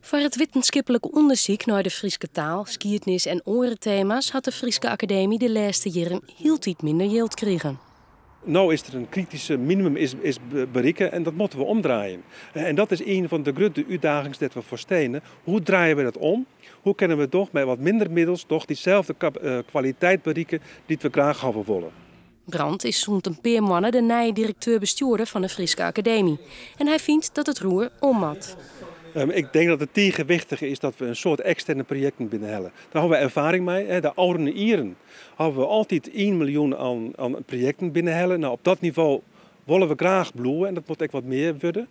Foar it wittenskiplik ûndersyk nei de Fryske taal, skiednis en oare tema's hat de Fryske Akademy de lêste jierren hieltyd minder jild krigen. No is der in krityske minimum is berikke en dat moatte we omdraaien. En dat is ien fan de grutte útdagings dêr't we foar steane. Hoe draaie we dat om? Hoe kinne we dochs mei wat minder middels dochs dyselde kwaliteit berikke dy't we graach hawwe wolle? Brand is sûnt in pear moanne de nije direkteur-bestjoerder fan de Fryske Akademy. En hy fynt dat it roer om moat. Ik tink dat it tige wichtich is dat we in soad eksterne projekten binnenhelje. Dêr hawwe we erfaring mei. De ôfrûne jierren hawwe we altyd 1 miljoen oan projekten binnenhelle. No, op dat nivo wolle we graach bliuwe en dat moat ek wat mear wurde.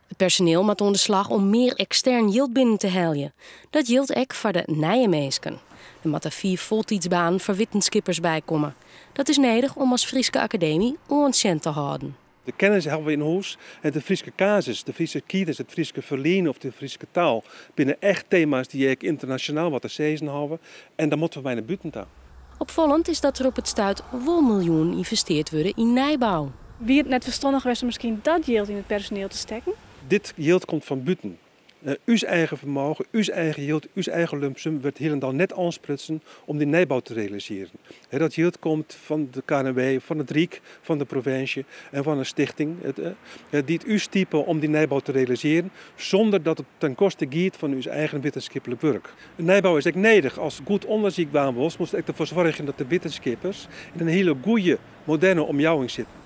It personiel moat oan de slach om mear ekstern jild binnen te heljen. Dat jildt ek foar de nije minsken. Der moatte fiif foltiidsbanen foar wittenskippers bykomme. Dat is nedich om as Fryske Akademy oansjen te hâlden. De kennis hawwe we yn hûs en de Fryske kasus, de Fryske skiednis, it Fryske ferline of de Fryske taal binne echt tema's dy't ek ynternasjonaal wat te sizzen hawwe en dan moatte we mei nei bûten ta. Opfallend is dat der op it stuit wol miljoenen ynvestearre wurde yn nijbou. Wie it net ferstannich west om miskien dat jild yn it personiel te stekken? Dit jild komt fan bûten. Us eigen fermogen, ús eigen jild, ús eigen lumpsum wurdt hielendal net oansprutsen om dy nijbou te realisearjen. Dat jild komt fan de KNW, fan it Ryk, fan de provinsje en fan in stichting dy't ús stipe om dy nijbou te realisearjen, sûnder dat it ten koste giet fan ús eigen wittenskiplik wurk. In nijbou is ek nedich. Ast goed ûndersyk dwaan wolst, moatst ek derfoar soargje dat de wittenskippers yn in hiele goede, moderne omjouwing sitte.